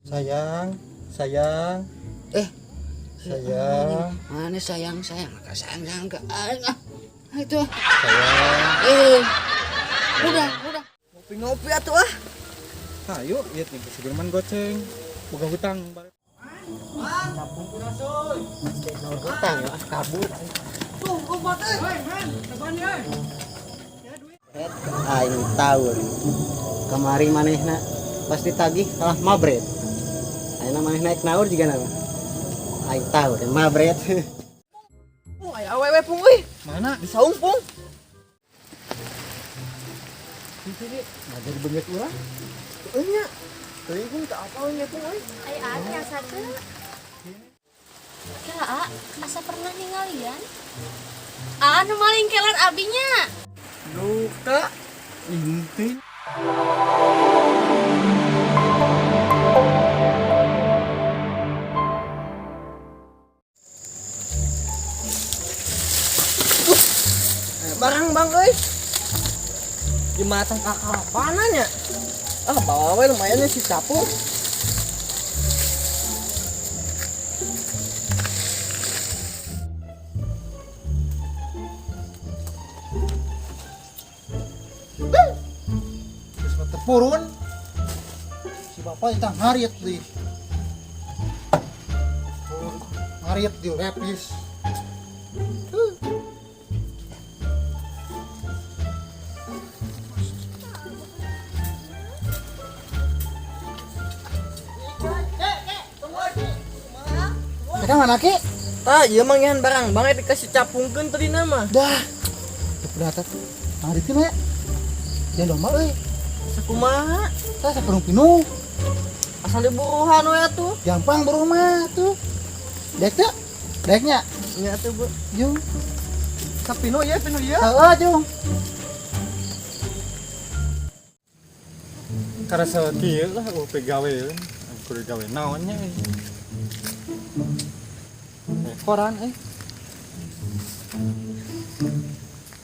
Sayang, sayang. Eh. Sayang. Mana sayang sayang, sayang sayang ke ah, itu. Sayang. Eh. Udah, udah. Ngopi-ngopi atuh ah. Ayo, lihat nih si Firman goceng. Boga hutang. Hutang ya, kabur. Tuh, lompat euy. Aing tahu. Kamari manehna pasti tagih kalah mabret. Ayeuna maneh naik naur juga nama. Aing tahu deh mabret. Pung aya awewe pung euy. Mana? Di saung pung. Nggak jadi beungeut urang. Euy nya. Teuing pung teu apal nya pung euy. Ai aa tiasa teu? Kira aa, asa pernah ningalian? Aa nu maling keler abinya. Duka. Inti. Barang bang euy. Jembatan kakalapana nya. Ah, bawa we lumayan nya si capung. Terus tepurun. Si bapak itu ngarit di. Ngarit di lepis. Mereka mana ki? Tah, ieu mah ngehan barang bang eta dikasih capungkeun tadi nama. Dah. Udah atas. Ngaritin we. Jangan domba euy. Sakumaha? Tah saperung pinuh. Asal diburuhan we atuh. Gampang buruh mah tuh. Dek teu? Deknya. Nya atuh, Bu. Jung. Sapino ya, pino ya. Heeh, Jung. Karasa kieu lah oh pegawe. Kudu gawe naon nya euy. Koran euy.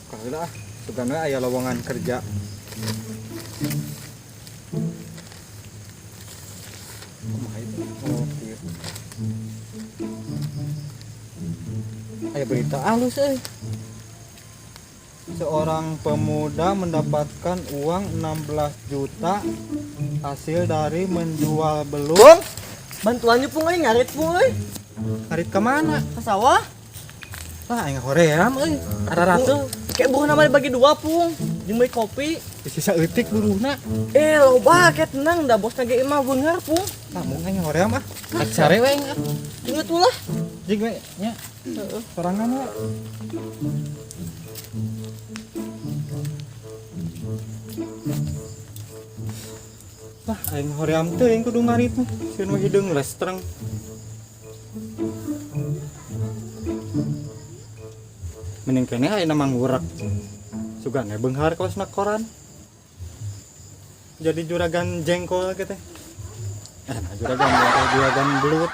Kaheula ah, sugan we aya lowongan kerja. Kumaha itu? Oh, kieu. Aya berita alus euy. Seorang pemuda mendapatkan uang 16 juta hasil dari menjual belut. Bung, bantuannya pung euy ngarit pung euy. Ngarit ke mana? Ke sawah. Wah, aing hoream euy. Araratu. Kayak buruh nama dibagi dua pung. Jeung beli kopi. Sisa eutik buruhna. Eh, loba kayak tenang dah bos ge imah beunghar pung. Kamu aing hoream ah. Rek sare we aing ah. Jeung atuh lah. Jig we nya. Heeh. Sorangan we. Wah, aing hoream teuing kudu ngarit mah. Sieun mah hideung lestreng. Mending keneh ayeuna mah ngurek. Sugan we beunghar kaosna koran. Jadi juragan jengkol gitu. Nah, juragan jengkol, juragan belut.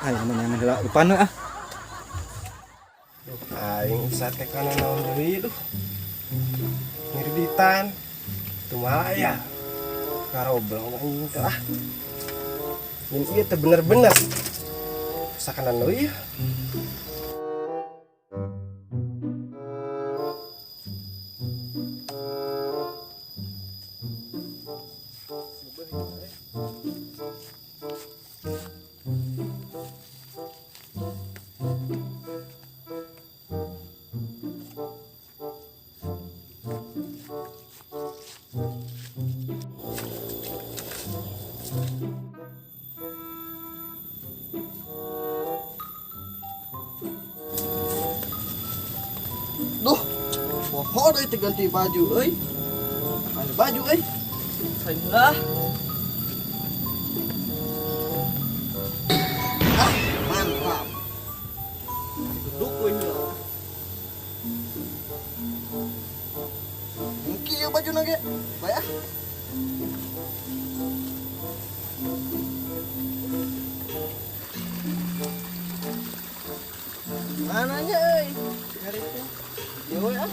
Ayo mana yang heula upan we ah. Duh, aing isa teh kana naon deui duh. Ngiriditan. Kumaha ya? Karoblong anjing teh ah. Nyin ieu teh bener-bener. Sakanan deui ya. Duh, poho deui teu ganti baju euy. Ada baju euy. Salah. Ah, mantap. Duduk euy heula. Engki ieu bajuna ge. Bae ah. Mananya euy? Hari itu. Ya we ah.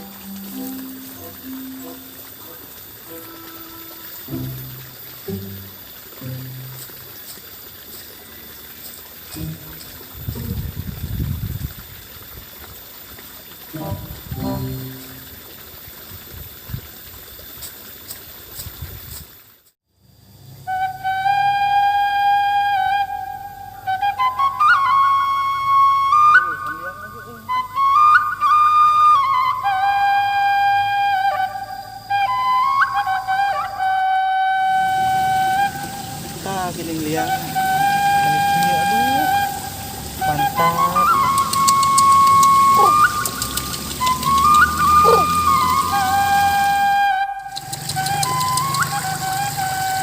Tah geuning liang. Aduh. Mantap.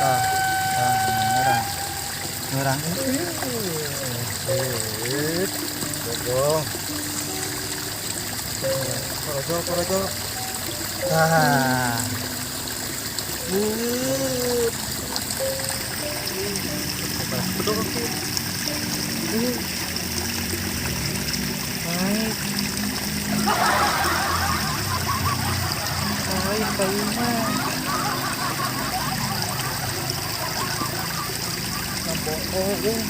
Tah, tah, ngerang. Ngerang. Bogong. Korojo, korojo. Tah. Naik. Naik payungan. Nabohong.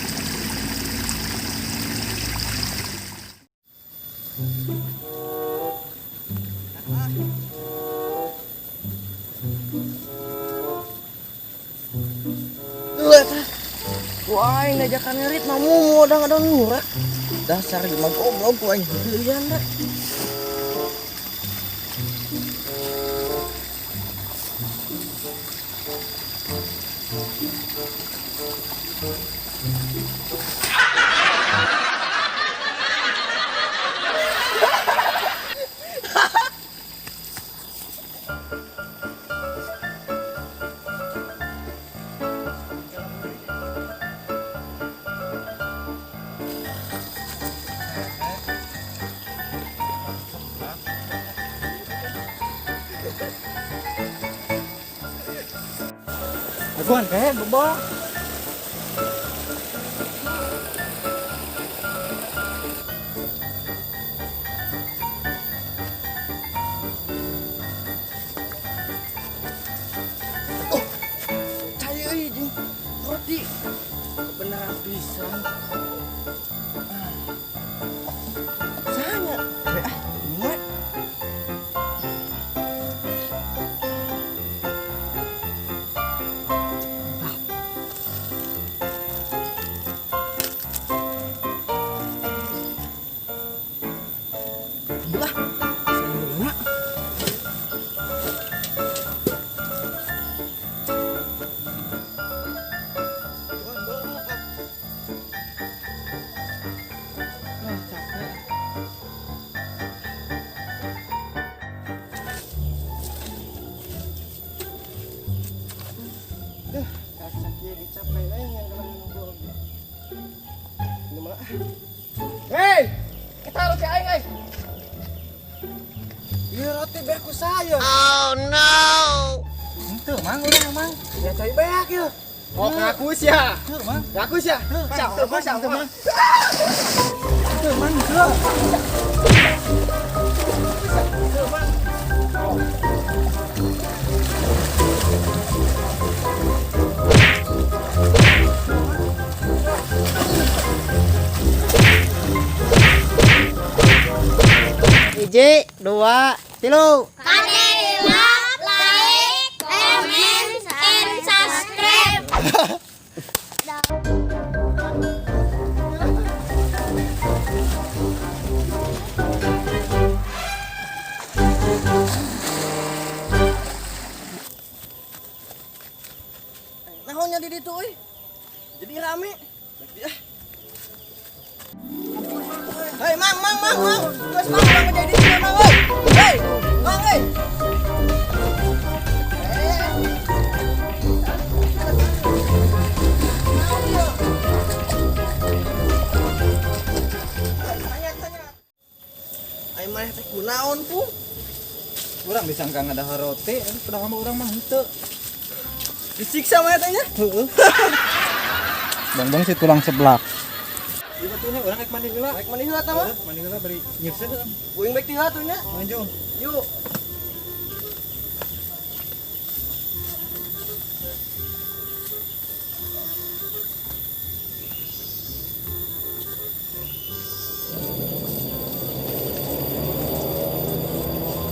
Ku aing ngajakan ngerit mah mumu ada ngurak. Dasar jelema goblok ku aing heueuyan da. Aguan kayak bobo. Oh, cai euy jeung roti. Kebenaran pisan. Sanya. Ah, mak. Lah, saya Hei, kita harus ke aing, aing. Iya roti beku saya. Oh no. Henteu mang urang mang. Ya cai beak ya. Oh, ngaku sia. Henteu mang. Ngaku sia. Siapa Mang, siapa henteu mang. Henteu mang, henteu. Hiji, dua, tilu. Kade love, like, comment, and subscribe. Naonnya di ditu euy? Jadi rame. Ah. Hei, mang, mang, mang, mang. Geus mang, mang jadi di sini, mang, euy. Hei, mang, euy. Ai maneh teh kunaon, Pung? Urang disangka ngadahar roti, padahal mah urang mah henteu. Disiksa maneh teh nya? Heeh. Bongbong si tulang seblak. Ieu batunya urang rek mandi heula. Rek mandi heula tah mah? Mandi heula bari nyirseun heula. Uing baik ti heula tuh nya. Manjung. Yuk.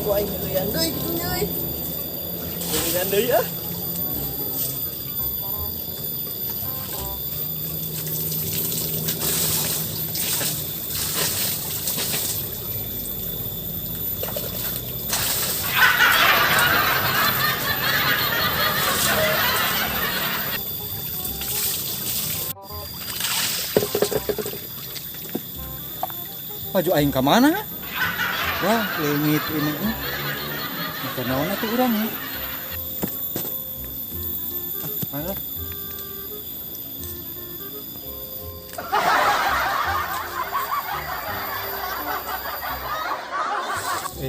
Ku aing heueuyan deui kitu nya euy. Heueuyan deui ah. Baju aing ka mana? Wah, leungit ini. Maka naon atuh urang ya? Ah, ayo.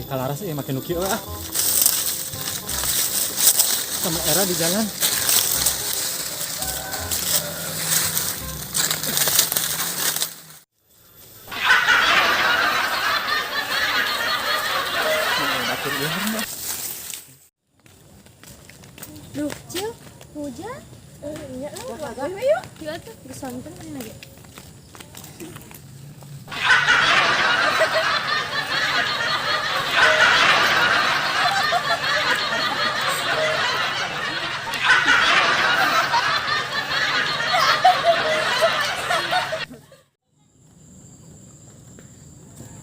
Kalaras makin nu kieu ah. Sama era di jalan. Duh, Cil, hujan. Iya lah, ayo yuk. Yuk atuh, geus sonten mana lagi.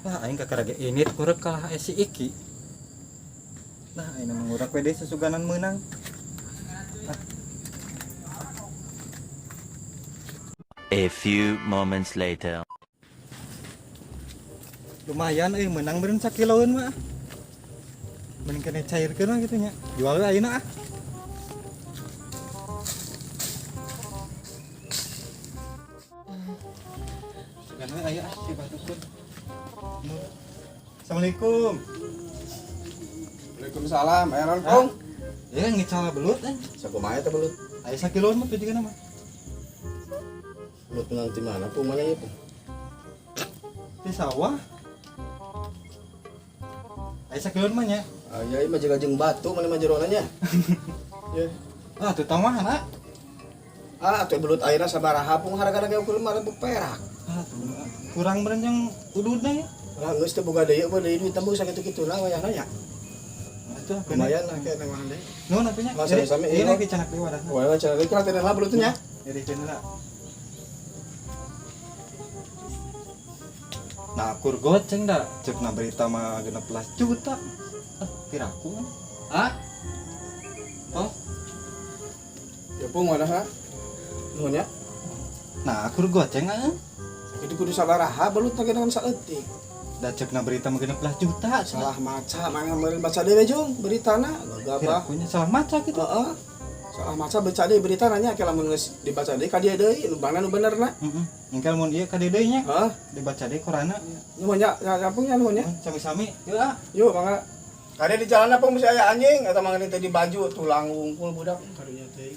Wah, aing kakara ge init ngurek kalah si Iki. Nah, aing mah ngurek we deui susuganan meunang. A few moments later. Lumayan euy meunang beureun sakiloeun mah. Mending kene cairkeun lah gitu nya. Jual we ayeuna ah. Sugan we aya ah si Batukun. Assalamualaikum. Waalaikumsalam, aya naon, Pung? Ya ngical belut eh. Sakumaha eta belut? Aya sakiloan mah juga nama. Belut menang di mana, Pung? Mana ieu, Pung? Di sawah. Aya sakiloan mah nya. Aya ieu mah jeung jeung batu mana mah jerona nya. Ya. Ah, tuh tamahan ah. Ah, atuh belut ayeuna sabaraha, Pung? Hargana ge ukur 5.000 perak. Ah, tuh, kurang beureun yang ududna ya. Lah geus teu boga deui eueuh deui duit tembus sakitu-kituna wayahna nya. Atuh, Lumayan lah kayak nang deui. Nuhun atuh nya. Lah, sami-sami, Ini iya. lagi canak deui wadahna. Wah, cara deui kira teh lah belutnya. Jadi cenah. Nah, kur goceng dah. Cek na berita mah 16 juta. Ah, piraku kan. Ah? Oh, Ya Pung wadahna. Nuhun ya. nah kur goceng ah. Sakitu kudu sabaraha belut teh dengan saeutik. Da cek na berita mah 16 juta. Salah maca, mana meureun baca deui jung beritana gagabah. Pirakunya salah maca gitu. Heeh. Salah maca baca deui beritana nya ke lamun geus dibaca deui ka dieu deui nu bangna nu benerna. Heeh. Engkel mun ieu ka deui nya Heeh. dibaca deui korana. Nuhun nya, ya Pung nya nuhun nya. Sami-sami. Yuk ah. Yuk mangga. Kade di jalan apa mesti aya anjing atau mangga teh di baju tulang wungkul budak karunya teh.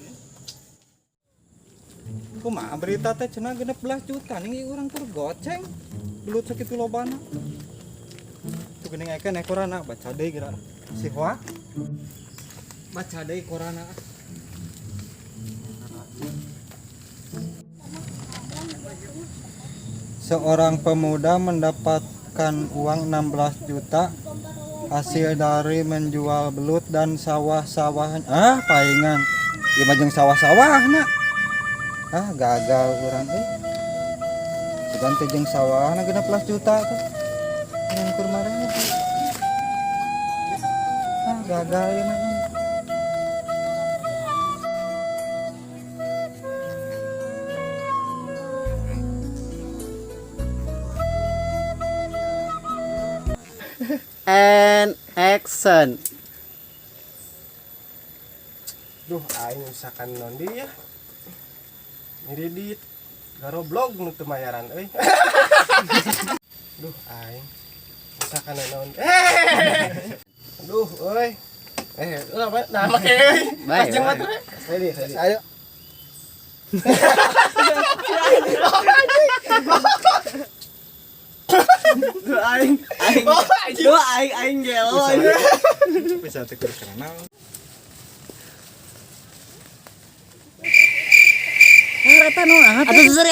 Kumaha berita teh cenah 16 juta nih urang kur goceng. Belut sakitu lobana. Tuh geuning aya keneh korana baca deui geura. Si Hoa. Baca deui korana. Seorang pemuda mendapatkan uang 16 juta hasil dari menjual belut dan sawah-sawah. Ah, paingan. Ieu mah jeung sawah-sawahna. Ah, gagal urang euy. Sugan teh jeung sawahna 16 juta tuh. Ngangkur marah. Ah, gagal ieu mah. And action. Duh, aing usakan non dia. Ngiridit. Garoblog nu teu mayaran euy. Duh, aing usakan naon. Duh, euy. Ulah apa? Nah, make euy. Baik, Pas jeung baik. mah teh. Ayo. Duh aing, aing. Duh aing aing gelo aing. Bisa teh kudu kenal. Atuh